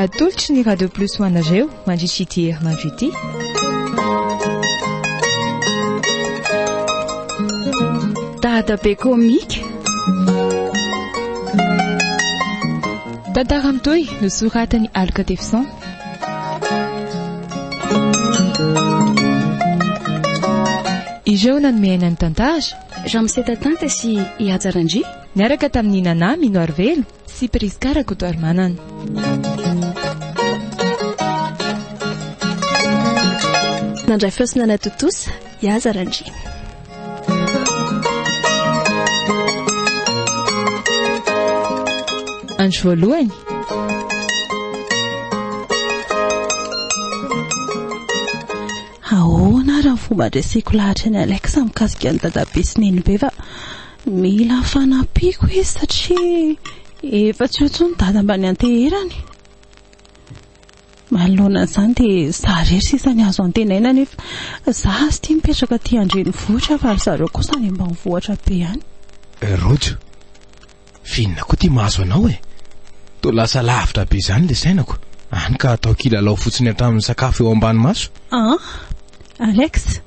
Atolotry ny Radio Plus ho anareo mandritra ity herinandro ity. Dadabe komika. Tantara mitohy nosoratan'i Aloka Tefson. Ireo nanome aina ny tantara. Ramose Tatanta sy i Haja Randria. Niaraka tamin'i Nana Minoarivelo sy Prisca Rakotoarimanana. Nandray feo sy nanatontosa i Haja Randria. Andro voalohany. Ahoana ary ny fomba andreseko lahatra an'i Alex mikasika an'i Dadabe sy Nenibe fa mila fanampiako izy satria efa tsy eo intsony Dada mba nianteherany. Manoloana an'izany dia za irery sisa ny azo antenaina nefa za aza ity mipetraka aty an-drenivohitra fa ry zareo kosa any ambanivohitra be any. Rojo, f'inona koa ity mahazo anao e? Toa lasa lavitra be izany ilay sainako, any ka atao kilalao fotsiny hatramin'ny sakafo eo ambany maso. An! Alex,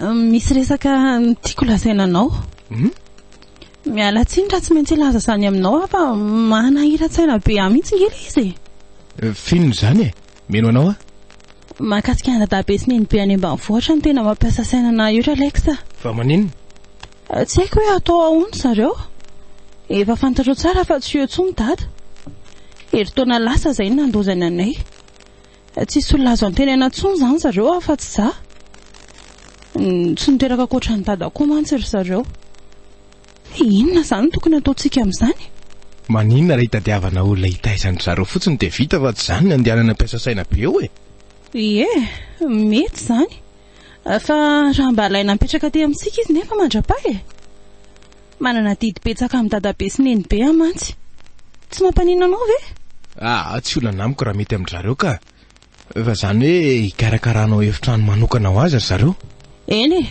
misy resaka tiako lazaina anao. Hum? Miala tsiny raha tsy maintsy hilaza izany aminao aho fa manahiran-tsaina be ahy mihitsy ange ilay izy e. F'inona izany e? Mino anao aho. Mahakasika an'i Dadabe sy Nenibe any ambanivohitra no tena mampiasa saina anah io ry Alex a. Fa maninona? Tsy haiko hoe atao ahoana zareo. Efa fantatrao tsara fa tsy eo intsony Dada. Herintaona lasa izay no nandozany anay. Tsisy olona azo antenaina intsony izany zareo afa-tsy za. Tsy niteraka ankoatra an'i Dada koa mantsy ry zareo. Inona izany no tokony hataontsika amin'izany? Maninona raha hitadiavana olona hitaiza an-dry zareo fotsiny dia vita fa tsy izany ny andehanana hampiasa saina be eo e! Ie, mety izany. Fa raha mba alaina mipetraka aty amintsika izy nefa mandra-paha e! Manana adidy betsaka amin'i Dadabe sy Nenibe aho mantsy. Tsy mampaninona anao ve? Aa, tsy olana amiko raha mety amin-dry zareo ka. Fa izany hoe hikarakaranao efitrano manokana ho azy ry zareo? Eny e!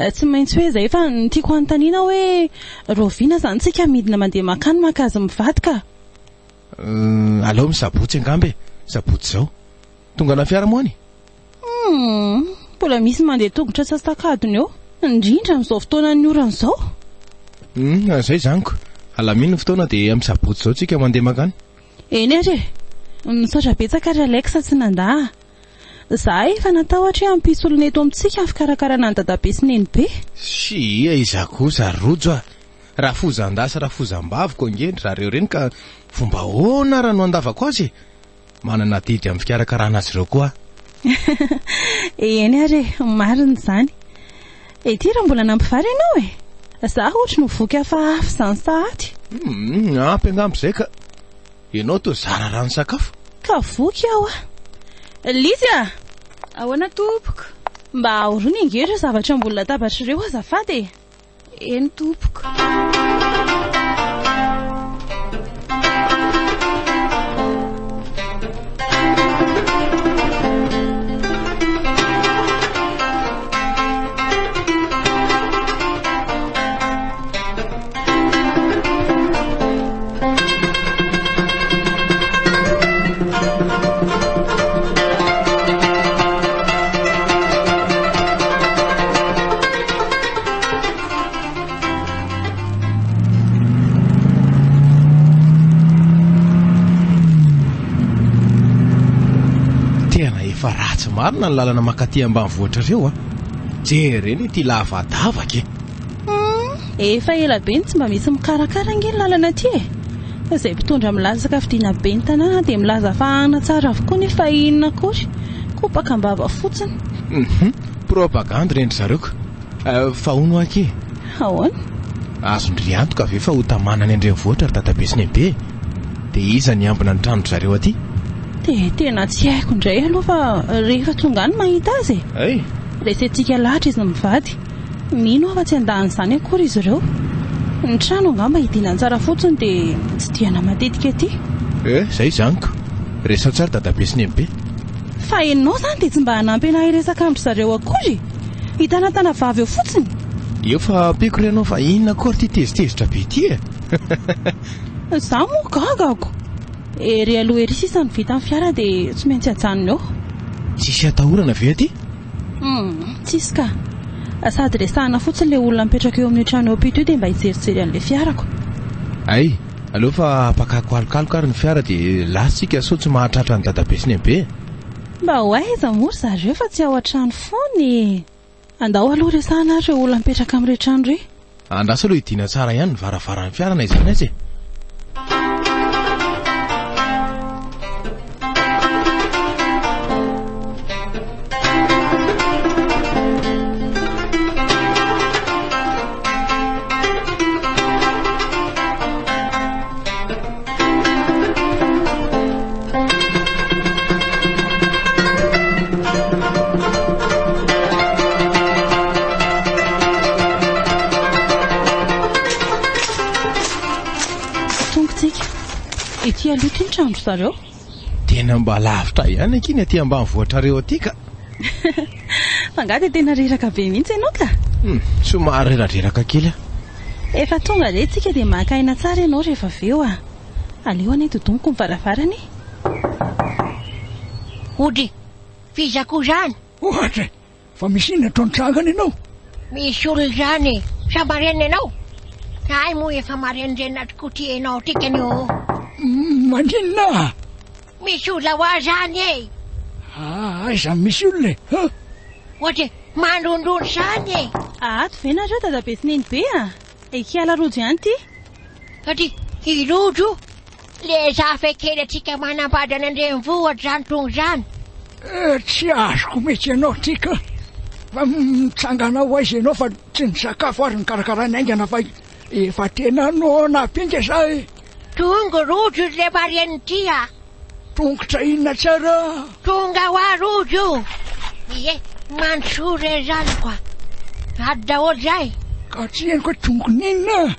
Tsy maintsy hoe izay fa ny tiako hanontaniana hoe rahoviana izany tsika midina mandeha mankany maka azy mivady ka? Aleo amin'ny sabotsy angamba e! Sabotsy izao. Tonga fiara moa any? Humm, mbola misy mandeha tongotra antsasak'adiny eo, indrindra amin'izao fotoanan'ny orana izao. Humm, izay izany ko. Alamino ny fotoana dia amin'ny sabotsy izao tsika mandeha mankany. Eny ary e! Misaotra betsaka ry Alex tsy nandà a! Za efa natahotra hoe hampisy olona eto amintsika ny fikarakarana an'i Dadabe sy Nenibe. Tsia, iza kosa ry Rojo a! Rafozan-dahy sy rafozam-baviko ange ry zareo ireny ka fomba ahoana ary no handavako azy e? Manana adidy amin'ny fikarakarana azy ireo koa aho. Eny ary e, marina izany. Ety raha mbola nampivary ianao e! Za ohatry ny ho voky hafahafa izany sahady. Humm, ampy angamba izay ka. Ianao toa zara raha nisakafo. Ka voky aho a! Lizy a! Ahoana tompoko? Mba ahorony ange ireo zavatra ambony latabatra ireo azafady e! Eny tompoko. Tena efa ratsy marina ny lalana mankaty ambanivohitra reo a. Jerena ity lavadavaka e. Hum, efa ela be no tsy mba misy mikarakara ange ny lalana aty e. Izay mpitondra milatsaka fidiana ben'ny tanàna dia milaza fa hanatsara avokoa nefa inona akory. Kopaka am-bava fotsiny. Hum, propagandy ireny ry zareo ka. Fa hono hoa akia e. Ahoana? Azon-dry antoka ve fa ho tamana any an-drenivohitra ry dadabe sy nenibe e? Dia iza ny hiambina ny tranon-dry zareo aty? Dia tena tsy haiko indray aloha fa rehefa tonga any mahita azy e. Hay! Resentsika lahatra izy mivady. Mino aho fa tsy handà an'izany akory izy ireo. Ny trano angamba hidiana tsara fotsiny dia tsidihana matetika aty. Eh, izay izany ko. Resaho tsara dadabe sy nenibe. Fa enao izany dia tsy mba hanampy anah hiresaka amin-dry zareo akory? Hitanatana vava eo fotsiny? Eo fa ampiako re anao fa inona akory ity tezitezitra be ity e? Izaho moa gagako. Ery aloha ery sisa no vita ny fiara dia tsy maintsy ajanona eo. Tsisy atahorana ve aty? Hum, tsisy ka. Sady resahana fotsiny ilay olona mipetraka eo amin'io trano eo ampita io dia mba hijerijery an'ilay fiarako. Hay, aleo fa ampakako alokaloka ary ny fiara dia lasa isika sao tsy mahatratra an'i Dadabe sy Nenibe e. Mba ho aiza moa ry zareo fa tsy ao an-trano foana e! Andao aloha resahana ary ireo olona mipetraka amin'ireo trano ireo. Andraso aloha hidiana tsara ihany ny varavaran'ny fiara na izany aza e! Tonga tsika. Ety aloha ity ny trano zareo. Tena mba lavitra ihany akia ny aty ambanivohitrareo aty ka. Fa angaha dia tena reraka be mihitsy ianao ka? Hmm, somary reradreraka kely aho. Efa tonga indray tsika dia maka aina tsara ianao rehefa avy eo ah. Aleo anie dodoniko ny varavarana e. Odry, f'iza koa izany? Ohatra e! Fa misy inona atao nitsangana ianao? Misy olona izany e! Sa marenina ianao? Hay moa efa marenindrenina tokoa ity ianao ity kany ô! Maninona? Misy olona ho ahy izany e! Aiza misy olona e? Ha? Ohatra e, mandondona izany e! Ato ve nareo dadabe sy nenibe a? Ekiala rojo ihany ity. Satria i Rojo, le zafy kely antsika manambady any an-drenivohitra izany tonga izany. Eh, tsy azoko mihitsy ianao ity ka. Fa mitsangana ho aiza ianao fa tsy nisakafo ary nikarakaraina haingana fa efa tena noana be za e. Tonga Rojo le marraine ity a. Tongotra inona tsara? Tonga ho ahy Rojo. Ie, mandrosoa re zanako a. Ady daholo izay. Ka tsy henoko hoe tongon'inona?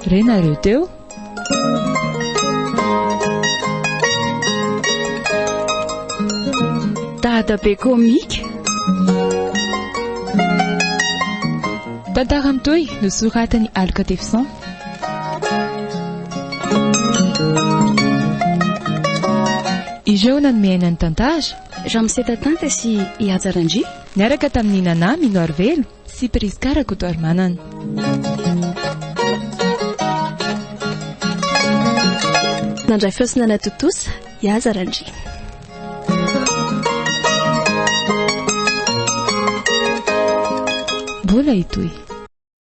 Renareo teo? Dadabe komika. Tantara mitohy nosoratan'i Aloka Tefson. Ireo nanome aina ny tantara. Ramose Tatanta sy i Haja Randria. Niaraka tamin'i Nana Minoarivelo sy Prisca Rakotoarimanana. Nandray feo sy nanatontosa i Haja Randria. Mbola hitohy.